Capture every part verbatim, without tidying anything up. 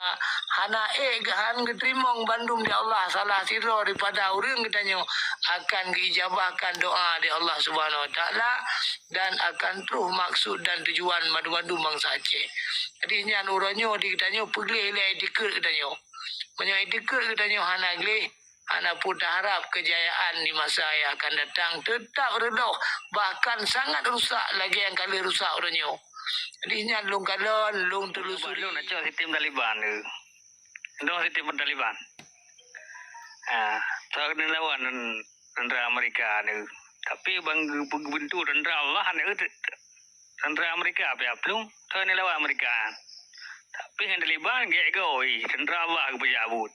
Hana ék geuhan geuteurimong bandum di Allah, salah sidroe daripada ureuëng geutanyoe akan geuijabahkan doa di Allah Subhanahu Wa Taala dan akan troh maksud dan tujuan mandum-mandum bansa Aceh. Jadi nyan uroe nyoe di geutanyoe peugleh lé itikeuet geutanyoe. Meunyoe itikeuet geutanyoe hana gleh, hana peue taharab keujayaan di masa yang akan datang, teutap reudoh, bahkan sangat rusak lagée nyang ka lheueh rusak uroe nyoe. Jadi nyan lôn kalon, lôn telusuri. Lôn na cok sistem Taliban tu. Dong sistem Taliban. Ha, tak kena lawan tentara Amerika tu. Tapi bang geubentuk tentara Allah ni, tentara Amerika pih plueng, tak kena lawan Amerika. Tapi ngon Taliban gek goi, tentara Allah geupeujabut.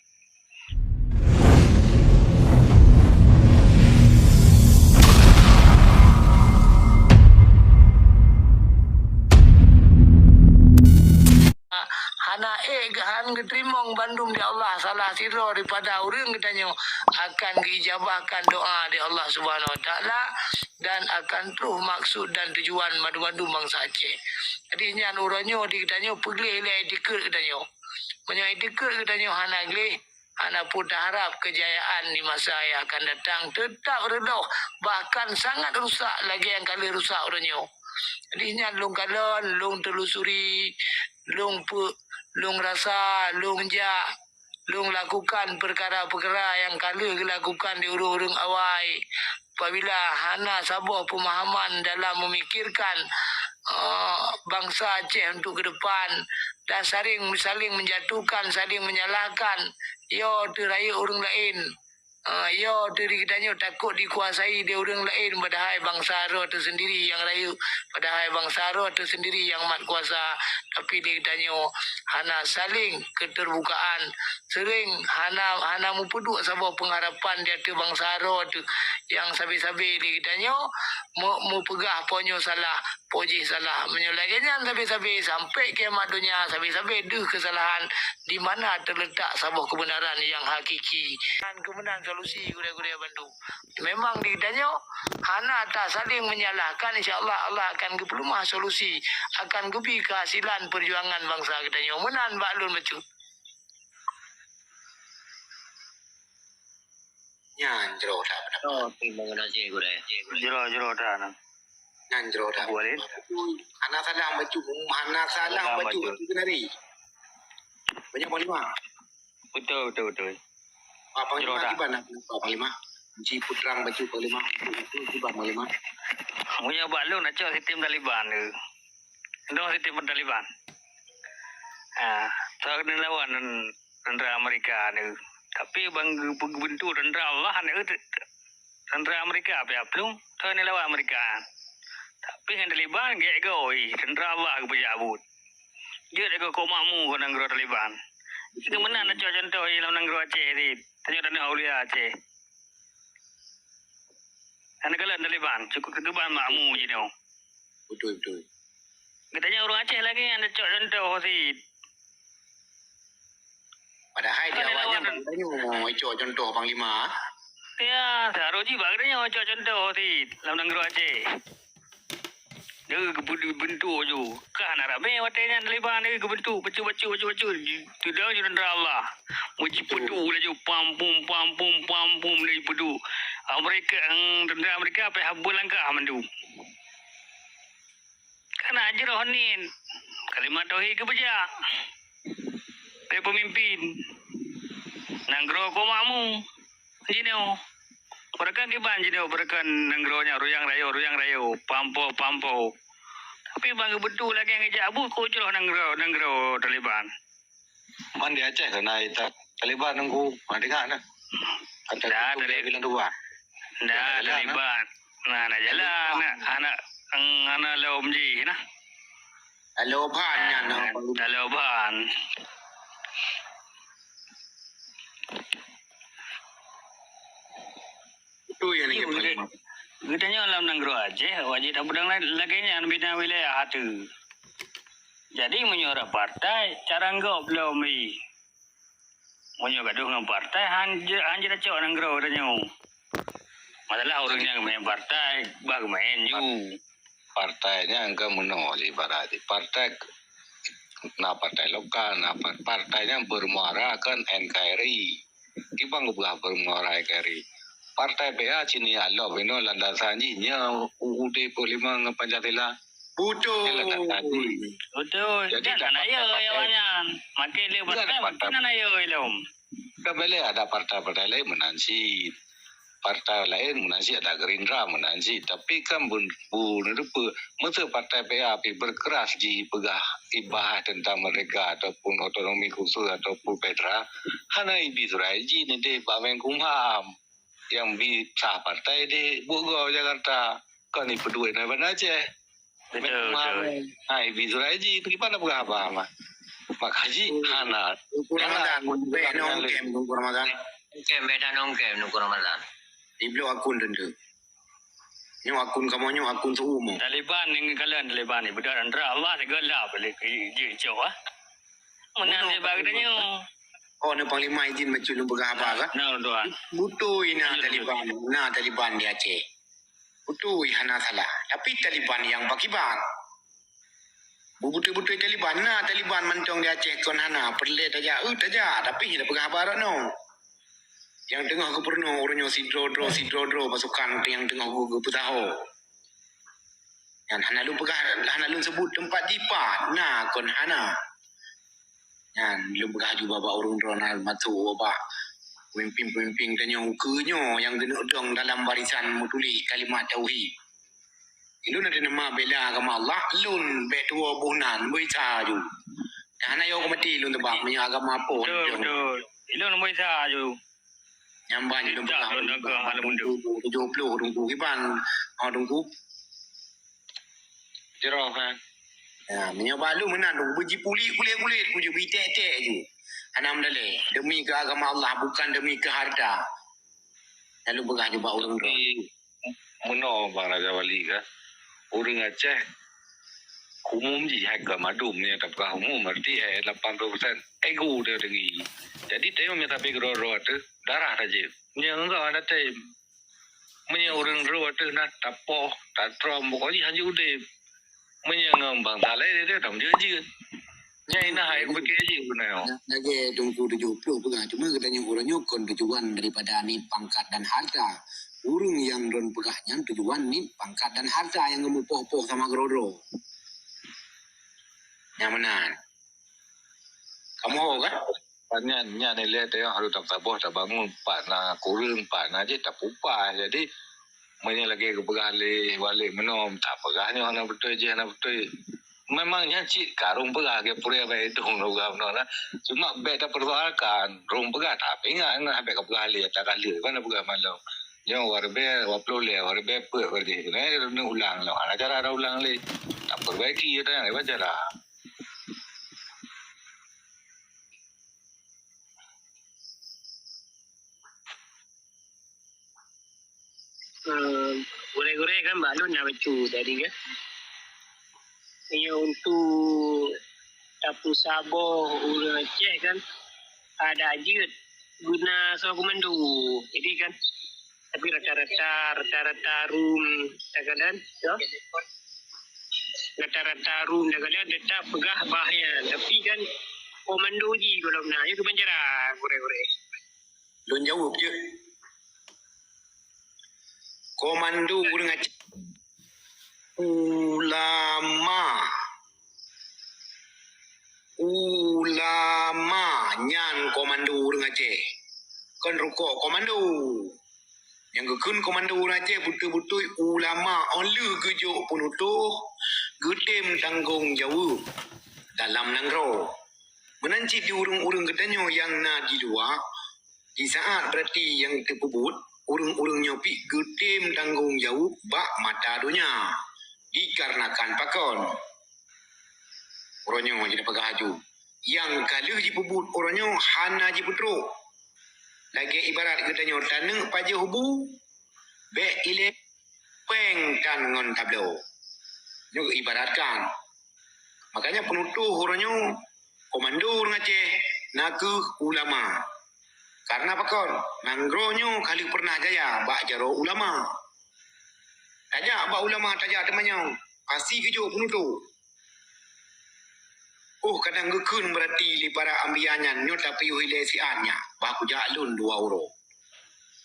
Hana ék geuhan geuteurimong bandum di Allah, salah sidroe daripada ureuëng geutanyoe akan geuijabahkan doa di Allah Subhanahu Wa Taala dan akan troh maksud dan tujuan mandum-mandum bansa Aceh. Jadi nyan uroe nyoe di geutanyoe peugleh lé itikeuet geutanyoe. Meunyoe itikeuet geutanyoe hana gleh, hana peue taharab keujayaan di masa yang akan datang, teutap reudoh, bahkan sangat rusak lagée nyang ka lheueh rusak uroe nyoe. Jadi nyan lôn kalon, lôn telusuri, lôn pe-, lôn rasa, lôn jak, lôn lakukan peukara-peukara nyang ka lheueh geulakukan di ureuëng-ureuëng awai. Apabila hana saboh peumahaman dalam memikirkan, eh, bansa Aceh untuk ke depan dan saling, saling menjatuhkan, saling menyalahkan, yo teu rayeuk ureuëng laén, eh, yo teu di geutanyoe takot dikuasai di ureuëng laén, padahai bansa droe teusendiri nyang rayeuk, padahai bansa droe teusendiri nyang mat kuasa, tapi di geutanyoe hana saling keterbukaan, sering hana, hana mupeuduek saboh pengharapan di ateueh bansa droe teuh nyang sabe-sabe lé geutanyoe meu-, meupeugah po nyoe salah, po jih salah. Meunyoe lagée nyan sabe-sabe sampai kiamat donya, sabe-sabe deuh keusalahan di mana teuletak saboh keubeunaran nyang hakiki. Dan keumeunang solusi gurée-gurée bandum. Memang di geutanyoe hana tasaling menyalahkan, insya Allah, Allah akan geupeuleumah solusi, akan geubi keuhasilan peujuangan bansa geutanyoe. Meunan bak lôn bacut. Nyan jroh that pendapat. Oh, terima kasih, Gurée. Jroh, jroh that, nah. Nyan jroh that. Boleh. Hana salah bacut, hana salah bacut, bacut kenari. Banyak Panglima. Betul, betul, betul. Ah, Panglima jroh that. Kiban nak pendapat Panglima. Ji putrang bacut Panglima. Itu kiban Panglima. Meunyoe bak lôn na cok sistem Taliban tu. Dong sistem Taliban. Ha, tak kena lawan tentara Amerika tu. Tapi bang geubentuk tentara Allah ni, tentara Amerika pih plueng, tak kena lawan Amerika. Tapi ngon Taliban gek goi, tentara Allah geupeujabut. Jeuet keu kok makmu keu nanggroe Taliban. Itu meunan na cok contoh lam nanggroe Aceh tadi. Tanyoe tanyoe Aulia Aceh. Hana galak Taliban, cukup ketuban makmu jinoe. Betul, betul. Geutanyoe ureuëng Aceh lagée nyang tacok contoh sit. Padahai di awak nyan geutanyoe cok contoh Panglima. Ya, seharusnya jih bak geutanyoe cok contoh sit lam nanggroe Aceh. Dia geubentuk ju. Ka hana ramé watée nyan Taliban dia geubentuk bacut-bacut, bacut-bacut. Teudong ju tentara Allah. Meujipeuduk laju pam pum, pam pum, pam pum, laju jipeuduk. Amerika, tentara Amerika pih haba langkah mandum. Kana jroh niet kalimat tauhid geupeujak. Lé peumimpin nanggroe kok makmu jinoe. Beureukan kiban jinoe, beureukan nanggroe nyan ruyang rayeuk, ruyang rayeuk, pampo, pampo. Tapi bang geubeutôi lagée ngeujak buet kok jroh nanggroe, nanggroe Taliban. Man di Aceh na ita Taliban nunggu, na deungoe na. Ata Dah, kutu Tali-, bilang dua. Dah, Taliban. Nah, na jalan, na, anak, anak lom jih na. Taloban nyan, nah, Taloban. Itu yang Yu, kita geutanyoe lam nanggroe Aceh, wajéb tapeudong la-, lagée nyan bina wilayah ateueh. Jadi, meunyoe rot partai, cara nggop lom i. Meunyoe gadoh ngon partai, han je, han je tacok nanggroe tanyoe. Masalah ureuëng nyang main partai, bah main ju. Partai nyan ka meunoe ibarat partai Na partai lokal, na pa-, partai nyang bermuara kon N K R I. Kiban geupeugah bermuara N K R I. Partai P A cit nyan lom inoe landasan jih nyoe U U D empat puluh lima ngon Pancasila. Betul. Nyan landasan jih. Betul. Jadi, dan ada partai-partai, ya, ya, nyan. Makin lé partai, makin ada, ya, ilom. Kan boleh ada partai-partai lain meunan cit. Partai lain meunan cit, ada Gerindra meunan cit. Tapi kan bun-, bun-, rupa, masa partai P A pih berkeras jipeugah, ibahas tentang merdeka ataupun otonomi khusus ataupun federal, hana ibi surat izin deh bak Menkumham. Nyang bi sah partai di Bogor, Jakarta. Kon ipeudue na Banda Aceh. Betul, betul. Hai, bi surat izin, kiban na peugah haba, Mak? Mak Haji, hana. Teungku Ramadan, bèk nong kem, Teungku Ramadan. Kem, bèk nong kem, Teungku Ramadan. Di blok akun tentu. Nyoe akun kamoe, nyoe akun seuumu. Taliban ni, kalian Taliban ni, beudôh antara Allah segala boleh ke-, je cok, ah. Meunan di bak geutanyoe. Oh, ni Panglima izin macam lôn peugah haba kah? Nah, tuan. Beutôi na Taliban, na Taliban di Aceh. Beutôi hana salah. Tapi Taliban nyang pakiban. Beutôi-beutôi Taliban, na Taliban mantong di Aceh kon hana. Peureulèe tajak, eh, tajak. Tapi hana peugah haba rot nyoe. Nyang teungoh geupeurunoe uroe nyoe sidroe-droe, sidroe-droe pasukan nyang teungoh geu-, geupeusaho. Nyan hana lôn peugah, hana lôn seubut teumpat jipat, na kon hana. Nyan lôn peugah aju bak ureueng droeneuh, masuk bak peumimpin-peumimpin tanyoe ukeue nyoe nyang geuneuk dong dalam barisan meutuléh kalimat tauhid. Ilôn ada nama bela agama Allah, lôn bèk tuwoe boh nan, beuisa aju. Nyan hana yoh keu maté lôn teubang meunyoe agama po. Betul, betul. Ilôn beuisa aju. Nyang ban lôn peugah lôn dagang hana mundur. Tujoh ploh Teungku kiban. Ha, Teungku. Jroh kan. Ya, meunyoe bak lôn meunan Teungku, beujipulik kulét-kulét, kuju bitek-tek ju. Hana meudalé, demi keu agama Allah, bukan demi keu harta. Lalu peugah ju bak ureueng droe. Tapi meunoe Bang Raja Wali ka, ureueng Aceh umum jih hai ka mandum, nyang tapeugah umum, arti hai lapan ploh persen ego dia tinggi. Jadi, tanyoe meunyoe tapi keudroe-droe ateueh, darah tajép. Meunyoe enggak, hana tem. Meunyoe ureueng droe ateueh na tapoh, tatrom, pokok jih hanjeuet udép. Meunyoe ngon bansa laén, dia tam jeuet-jeuet. Nyan na hai kupikir jih beuna. Lagèe Teungku tujoh ploh peugah, cuma geutanyoe uroe nyoe kon tujuan daripada nit pangkat dan harta. Ureueng nyang lôn peugah nyan tujuan nit pangkat dan harta nyang geumeupoh-poh sama keudroe-droe. Nyang meunan. Kamoe ho kan? Nyan, nyan ilèe teuh harôh tasaboh tabangun, pat na kureueng, pat na jih tapeuupah. Jadi, meunyoe lagèe geupeugah lé Walid meunoe, tapeugah nyoe hana beutôi, jih hana beutôi. Memang nyan cit ka ureueng peugah, geupeureulee bak idong ureueng peugah meunoe na. Cuma bèk tapersoalkan, ureueng peugah, tapi ingat, ingat bèk kapeugah lé, ata ka lheueh, kan peugah malam. Nyoe wareubèe, dua ploh lhèe, wareubèe peuet, wareubèe jih. Nah, ulang lom. Hana cara dah ulang lé. Taperbaiki ata nyang ibaca dah. Eh, gurèe-gurèe kan bak lôn na bacut tadi kan. Meunyoe untuk tapeusaboh ureueng Aceh kan, ada jeuet guna soe komando. Jadi kan, tapi rata-rata, rata-rata rum, kadang-kadang, ya. Rata-rata rum kadang-kadang tetap peugah bah nyan. Tapi kan, komando jih gohlom na, ya, keubancara gurèe-gurèe. Lôn jaweueb jeuet. Komando ureueng Aceh. Ulama. Ulama nyan komando ureueng Aceh. Kon rukok komando. Nyang geukheun komando ureueng Aceh beutôi-beutôi ulama, 'oh lheueh geujok peunutôh, geutem tanggong jaweueb dalam nanggroe. Meunan cit di ureueng-ureueng geutanyoe nyang na di luwa, di saat beurati nyang teupeubuet, ureueng-ureueng nyoe pih geutem tanggong jaweueb bak mata donya. Dikarenakan pakon? Uroe nyoe jeuet tapeugah aju. Nyang ka lheueh jipeubuet uroe nyoe hana jipeutrok. Lagèe ibarat geutanyoe taneuk pajoh bu, bèk ilèe péng tan ngon tabloe. Nyoe ibaratkan. Makanya peunutôh uroe nyoe, komando ureueng Aceh na kheueh ulama. Karena pakon? Nanggroe nyoe ka lheueh peureunah jaya bak jaroe ulama. Tajak bak ulama, tajak teumanyong, pasti geujok peunutôh. Oh, kadang geukheun beurati lé para anbiya nyan, nyoe tapiôh ilée siat nyan, bah kujak lôn dua uroe.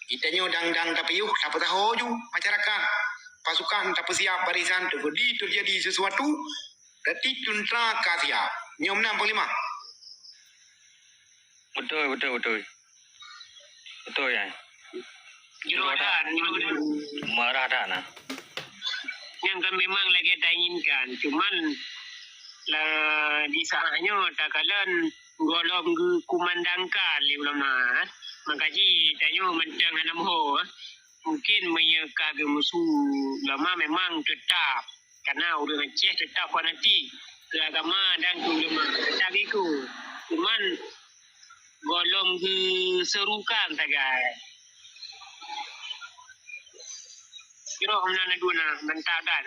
Geutanyoe dang-dang tapiôh, tapeusaho ju masyarakat. Pasukan tapeusiap barisan, teujadi, teujadi sesuatu, berarti teuntra ka siap. Nyoe meunan, Panglima. Beutôi, beutôi, beutôi. Beutôi, ya. Jroh that, jroh that. Marah that, nah. Nyan kan memang lagée tainginkan, cuman la, di saat nyoe takalon gohlom geukumandangkan lé ulama. Maka jih tanyoe mantong hana meuho. Mungkin meunyoe ka geumusu ulama memang teutap, karena ureuëng Aceh teutap fanatik keu agama dan keu ulama, teutap ikut. Cuman gohlom geuseurukan sagai. Jroh meunan duna mantap that.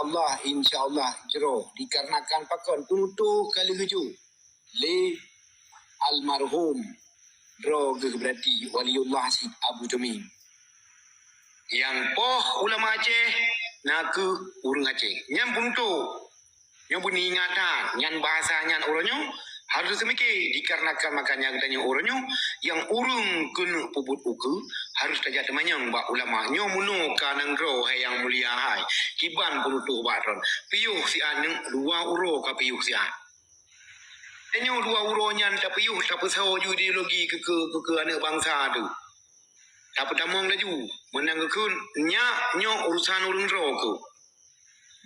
Allah, insya Allah, jroh. Dikarenakan pakon, peunutoh ka lheueh jeuet lé almarhum droe geuh, beurati Waliullah Said Abu Jami. Nyang poh ulama Aceh na kheueh ureuëng Aceh. Nyan peunutoh. Nyoe beuneuingat that, nyan bahasa nyan uroe nyoe harôh seumike, dikarenakan makanya geutanyoe uroe nyoe nyang ureuëng keuneuk peubuet ukeue harôh tajak teumanyong bak ulama. Nyoe meunoe ka nanggroe hai nyang mulia hai, kiban peunutoh bak droen. Piôh siat neuk dua uroe ka piôh siat. Tanyoe dua uroe nyan tapiôh, tapeusaho ju ideologi keu, keu, keu, keu aneuëk bansa tu. Tapeutamong laju, meunan geukheun, nyak nyoe urusan ureuëng droe kheueh.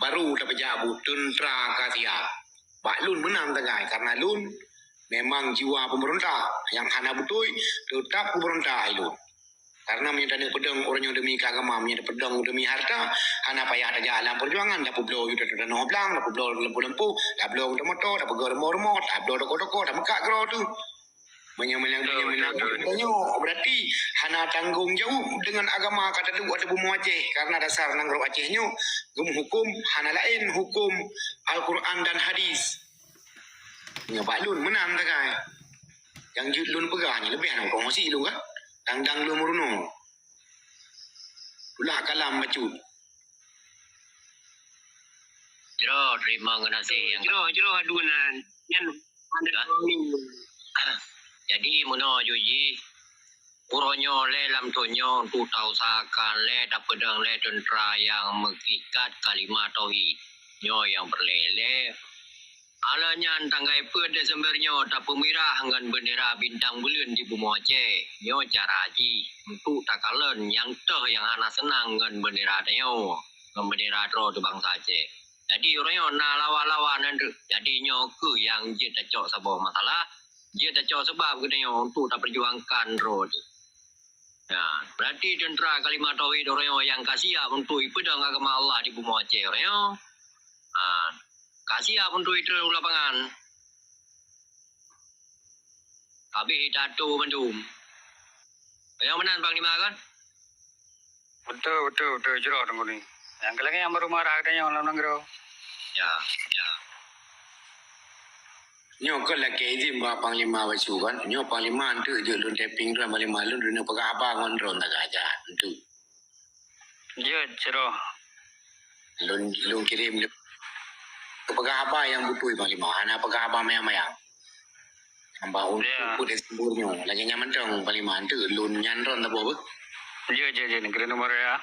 Baru tapeujak buet teuntra ka siap. Bak lôn meunan sagai, karena lôn memang jiwa pemberontak nyang hana beutôi, teutap pemberontak ilôn. Karena meunyoe taneuk peudong uroe nyoe demi keu agama, meunyoe tapeudong demi harta, hana payah tajak lam peujuangan, tapeubloe ju tanoh blang, tapeubloe lampu-lampu, tabloe moto-moto, tapeugöt rumoh-rumoh, tabloe toko-toko, tameukat keudroe teuh. Meunyoe, meunyoe, betul, meunyoe, betul, meunyoe, betul. Meunyoe berarti hana tanggong jaweueb deungon agama ka taduek ateueh bumoe Aceh karena dasar nanggroe Aceh nyoe geumeuhuköm hana laén huköm Al-Quran dan Hadis. Nyoe bak lôn meunan sagai. Nyang jeuet lôn peugah nyoe leubeh nanggroe mosi lôn kan. Dang-dang lôn meurunoe. Tulak kalam bacut. Jroh, terima kasih yang jroh, jroh adunan. Nyan ada. Jadi meunoe ju jih, uroe nyoe lé lam thon nyoe untuk tausahakan lé tapeudong lé teuntra nyang meuikat kalimah tauhid. Nyoe nyang peureulée lé. Alah nyan tanggai peuet Desember nyoe tapeumirah ngon beundera bintang buleuen di bumoe Aceh. Nyoe cara jih untuk takalon nyang toh nyang hana seunang ngon beundera tanyoe, ngon beundera droe teuh bansa Aceh. Jadi uroe nyoe na lawan-lawan nyan teuk. Jadi nyoe kheueh nyang jeuet tacok saboh masalah, jeuet tacok sabab geutanyoe untuk tapeujuangkan droe teuh. Nah, berarti teuntra kalimah tauhid uroe nyoe nyang ka siap untuk ipeudong agama Allah di bumoe Aceh uroe nyoe. Ha, ka siap untuk itreun u lapangan. Habéh tato mandum. Nyang meunan Panglima kan? Betul, betul, betul. Jroh Teungku ni. Nyang keu lagée nyang baru marah geutanyoe lam nanggroe. Ya, ya. Nyoe kon lakée izin bak Panglima bacut kan. Nyoe Panglima enteuk jeuet lôn tapping droen, Panglima lôn, lôn peugah haba ngon droen tagak jak enteuk. Jeuet, jroh. Lôn, lôn kirém lé. Peugah haba nyang beutôi Panglima, hana peugah haba manyang-manyang. Hamba untuk ya. Peuet sembur nyoe. Lagée nyan mantong Panglima, enteuk lôn nyan droen taboh beuh. Jeuet, jeuet, jeuet. Keuneuk nomor ya.